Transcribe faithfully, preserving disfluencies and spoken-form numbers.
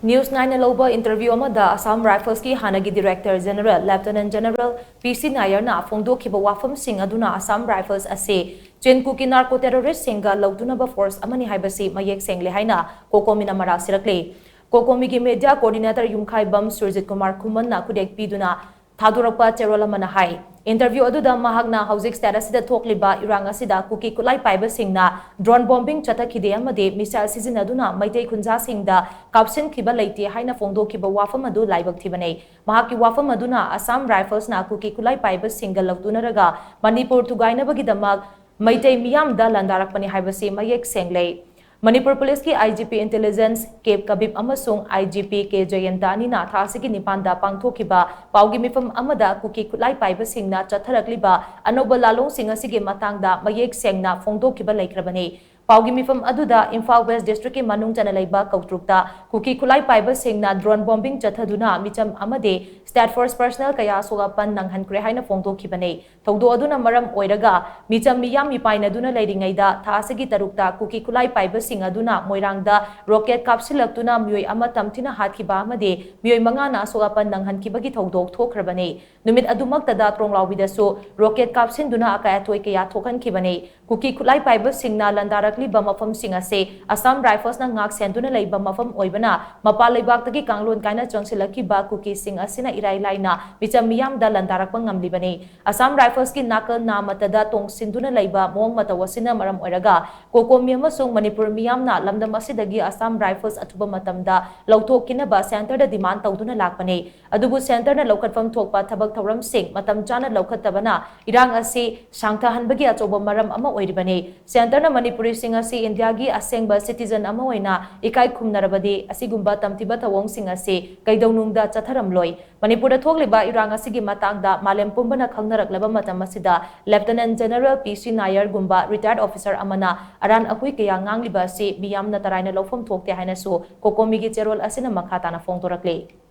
News Nine ꯂꯧꯕ interview ꯑꯃꯗ Assam Riflesꯀꯤ ꯍꯥꯟꯅꯒꯤ Director General Lieutenant General P C Nairꯅ ꯐꯣꯡꯗꯣꯛꯈꯤꯕ ꯋꯥꯐꯝꯁꯤꯡ ꯑꯗꯨꯅ Assam Rifles ꯑꯁꯤ Chin Kuki narco terroristꯁꯤꯡꯒ ꯂꯧꯇꯨꯅꯕ force ꯑꯃꯅꯤ ꯍꯥꯏꯕꯁꯤ ꯃꯌꯦꯛ ꯁꯦꯡꯂꯦ ꯍꯥꯏꯅ COCOMIꯅ ꯃꯔꯥꯜ ꯁꯤꯔꯛꯂꯤ꯫ COCOMIꯒꯤ media coordinator ꯌꯨꯝꯈꯥꯏꯕꯝ ꯁꯨꯔꯖꯤꯠ ꯀꯨꯃꯥꯔ ꯈꯨꯃꯟꯅ ꯈꯨꯗꯦꯛ ꯄꯤꯗꯨꯅ ꯊꯥꯗꯣꯔꯛꯄ ꯆꯦꯔꯣꯜ ꯑꯃꯅ ꯍꯥꯏ꯫ Interview ꯑꯗꯨꯗ ꯃꯍꯥꯛꯅ ꯍꯧꯖꯤꯛ state ꯑꯁꯤꯗ ꯊꯣꯛꯂꯤꯕ ꯏꯔꯥꯡ ꯑꯁꯤꯗ ꯀꯨꯀꯤ ꯈꯨꯠꯂꯥꯏ ꯄꯥꯏꯕꯁꯤꯡꯅ drone bombing ꯆꯠꯊꯈꯤꯗꯦ ꯑꯃꯗꯤ missile ꯁꯤꯖꯤꯟꯅꯗꯨꯅ ꯃꯩꯇꯩ ꯈꯨꯟꯖꯥꯁꯤꯡꯗ ꯀꯥꯞꯁꯤꯟꯈꯤꯕ ꯂꯩꯇꯦ ꯍꯥꯏꯅ ꯐꯣꯡꯗꯣꯛꯈꯤꯕ ꯋꯥꯐꯝ ꯑꯗꯨ ꯂꯥꯏꯕꯛ ꯊꯤꯕꯅꯤ꯫ ꯃꯍꯥꯛꯀꯤ ꯋꯥꯐꯝ ꯑꯗꯨꯅ Assam Riflesꯅ ꯀꯨꯀꯤ ꯈꯨꯠꯂꯥꯏ ꯄꯥꯏꯕꯁꯤꯡꯒ ꯂꯧꯇꯨꯅꯔꯒ ꯃꯅꯤꯄꯨꯔ ꯊꯨꯒꯥꯏꯅꯕꯒꯤꯗꯃꯛ ꯃꯩꯇꯩ ꯃꯤꯌꯥꯝꯗ ꯂꯥꯟꯗꯥꯔꯛꯄꯅꯤ ꯍꯥꯏꯕꯁꯤ ꯃꯌꯦꯛ ꯁꯦꯡꯂꯦ꯫ ꯃꯅꯤꯄꯨꯔ ꯄꯨꯂꯤꯁꯀꯤ IGP Intelligence K ꯀꯕꯤꯞ ꯑꯃꯁꯨꯡ IGP K ꯖꯌꯟꯇ ꯑꯅꯤꯅ ꯊꯥ ꯑꯁꯤꯒꯤ ꯅꯤꯄꯥꯟꯗ ꯄꯥꯡꯊꯣꯛꯈꯤꯕ ꯄꯥꯎꯒꯤ ꯃꯤꯐꯝ ꯑꯃꯗ ꯀꯨꯀꯤ ꯈꯨꯠꯂꯥꯏ ꯄꯥꯏꯕꯁꯤꯡꯅ ꯆꯠꯊꯔꯛꯂꯤꯕ ꯑꯅꯧꯕ ꯂꯥꯂꯣꯡꯁꯤꯡ ꯑꯁꯤꯒꯤ ꯃꯇꯥꯡꯗ ꯃꯌꯦꯛ ꯁꯦꯡꯅ ꯐꯣꯡꯗꯣꯛꯈꯤꯕ ꯂꯩꯈ꯭ꯔꯕꯅꯤ꯫ ꯄꯥꯎꯒꯤ ꯃꯤꯐꯝ ꯑꯗꯨꯗ ꯏꯝꯐꯥꯜ West Districtꯀꯤ ꯃꯅꯨꯡ ꯆꯟꯅ ꯂꯩꯕ ꯀꯧꯇ꯭ꯔꯨꯛꯇ ꯀꯨꯀꯤ ꯈꯨꯠꯂꯥꯏ ꯄꯥꯏꯕꯁꯤꯡꯅ drone bombing ꯆꯠꯊꯗꯨꯅ ꯃꯤꯆꯝ ꯑꯃꯗꯤ state force personnel ꯀꯌꯥ ꯑꯁꯣꯛ ꯑꯄꯟ ꯅꯪꯍꯟꯈ꯭ꯔꯦ ꯍꯥꯏꯅ ꯐꯣꯡꯗꯣꯛꯈꯤꯕꯅꯤ꯫ ꯊꯧꯗꯣꯛ ꯑꯗꯨꯅ ꯃꯔꯝ ꯑꯣꯏꯔꯒ ꯃꯤꯆꯝ ꯃꯤꯌꯥꯝ ꯃꯤꯄꯥꯏꯅꯗꯨꯅ ꯂꯩꯔꯤꯉꯩꯗ ꯊꯥ ꯑꯁꯤꯒꯤ ꯇꯔꯨꯛꯇ ꯀꯨꯀꯤ ꯈꯨꯠꯂꯥꯏ ꯄꯥꯏꯕꯁꯤꯡ ꯑꯗꯨꯅ ꯃꯣꯏꯔꯥꯡꯗ rocket ꯀꯥꯞꯁꯤꯜꯂꯛꯇꯨꯅ ꯃꯤꯑꯣꯏ ꯑꯃ ꯇꯝꯊꯤꯅ ꯍꯥꯠꯈꯤꯕ ꯑꯃꯗꯤ ꯃꯤꯑꯣꯏ ꯃꯉꯥꯅ ꯑꯁꯣꯛ ꯑꯄꯟ ꯅꯪꯍꯟꯈꯤꯕꯒꯤ ꯊꯧꯗꯣꯛ ꯊꯣꯛꯈ꯭ꯔꯕꯅꯤ꯫ ꯅꯨꯃꯤꯠ ꯑꯗꯨꯃꯛꯇꯗ ꯇ꯭ꯔꯣꯡꯂꯥꯎꯕꯤꯗꯁꯨ rocket ꯀꯥꯞꯁꯤꯟꯗꯨꯅ ꯑꯀꯥꯏ ꯑꯇꯣꯏ ꯀꯌꯥ ꯊꯣꯛꯍꯟꯈꯤꯕꯅꯤ꯫ ꯀꯨꯀꯤ ꯈꯨꯠꯂꯥꯏ ꯄꯥꯏꯕꯁꯤꯡꯅ ꯂꯥꯟꯗꯥꯔꯛꯂꯤꯕ ꯃꯐꯝꯁꯤꯡ ꯑꯁꯤ Assam Riflesꯅ ꯉꯥꯛ ꯁꯦꯟꯗꯨꯅ ꯂꯩꯕ ꯃꯐꯝ ꯑꯣꯏꯕꯅ ꯃꯄꯥꯟ ꯂꯩꯕꯥꯛꯇꯒꯤ ꯀꯥꯡꯂꯣꯟ ꯀꯥꯏꯅ ꯆꯪꯁꯤꯜꯂꯛꯈꯤꯕ ꯀꯨꯀꯤꯁꯤꯡ ꯑꯁꯤꯅ ꯏꯔꯥꯏ ꯂꯥꯏꯅ ꯃꯤꯆꯝ ꯃꯤꯌꯥꯝꯗ ꯂꯥꯟꯗꯥꯔꯛꯄ ꯉꯝꯂꯤꯕꯅꯤ꯫ Assam Riflesꯀꯤ ꯅꯥꯀꯜ ꯅꯥꯃꯠꯇꯗ ꯇꯣꯡꯁꯤꯟꯗꯨꯅ ꯂꯩꯕ ꯃꯑꯣꯡ ꯃꯇꯧ ꯑꯁꯤꯅ ꯃꯔꯝ ꯑꯣꯏꯔꯒ COCOMI ꯑꯃꯁꯨꯡ ꯃꯅꯤꯄꯨꯔ ꯃꯤꯌꯥꯝꯅ ꯂꯝꯗꯝ ꯑꯁꯤꯗꯒꯤ Assam Rifles ꯑꯊꯨꯕ ꯃꯇꯝꯗ ꯂꯧꯊꯣꯛꯈꯤꯅꯕ centreꯗ demand ꯇꯧꯗꯨꯅ ꯂꯥꯛꯄꯅꯤ꯫ ꯑꯗꯨꯕꯨ centreꯅ ꯂꯧꯈꯠꯐꯝ ꯊꯣꯛꯄ ꯊꯕꯛ ꯊꯧꯔꯝꯁꯤꯡ ꯃꯇꯝ ꯆꯥꯅ ꯂꯧꯈꯠꯇꯕꯅ ꯏꯔꯥꯡ ꯑꯁꯤ ꯁꯥꯡꯊꯍꯟꯕꯒꯤ ꯑꯆꯧꯕ ꯃꯔꯝ ꯑꯃ ꯑꯣꯏꯔꯤꯕꯅꯤ꯫ Centreꯅ ꯃꯅꯤꯄꯨꯔꯤꯁꯤꯡ ꯑꯁꯤ ꯏꯟꯗꯤꯌꯥꯒꯤ ꯑꯁꯦꯡꯕ citizen ꯑꯃ ꯑꯣꯏꯅ ꯏꯀꯥꯏ ꯈꯨꯝꯅꯔꯕꯗꯤ ꯑꯁꯤꯒꯨꯝꯕ ꯇꯝꯊꯤꯕ ꯊꯧꯑꯣꯡꯁꯤꯡ ꯑꯁꯤ ꯀꯩꯗꯧꯅꯨꯡꯗ ꯆꯠꯊꯔꯝꯂꯣꯏ꯫ ꯃꯅꯤꯄꯨꯔꯗ ꯊꯣꯛꯂꯤꯕ ꯏꯔꯥꯡ ꯑꯁꯤꯒꯤ ꯃꯇꯥꯡꯗ ꯃꯥꯂꯦꯝ ꯄꯨꯝꯕꯅ ꯈꯪꯅꯔꯛꯂꯕ ꯃꯇꯝ ꯑꯁꯤꯗ Lieutenant General P C Nairꯒꯨꯝꯕ retired officer ꯑꯃꯅ ꯑꯔꯥꯟ ꯑꯍꯨꯏ ꯀꯌꯥ ꯉꯥꯡꯂꯤꯕ ꯑꯁꯤ ꯃꯤꯌꯥꯝꯅ ꯇꯔꯥꯏꯅ ꯂꯧꯐꯝ ꯊꯣꯛꯇꯦ ꯍꯥꯏꯅꯁꯨ COCOMIꯒꯤ ꯆꯦꯔꯣꯜ ꯑꯁꯤꯅ ꯃꯈꯥ ꯇꯥꯅ ꯐꯣꯡꯗꯣꯔꯛꯂꯤ꯫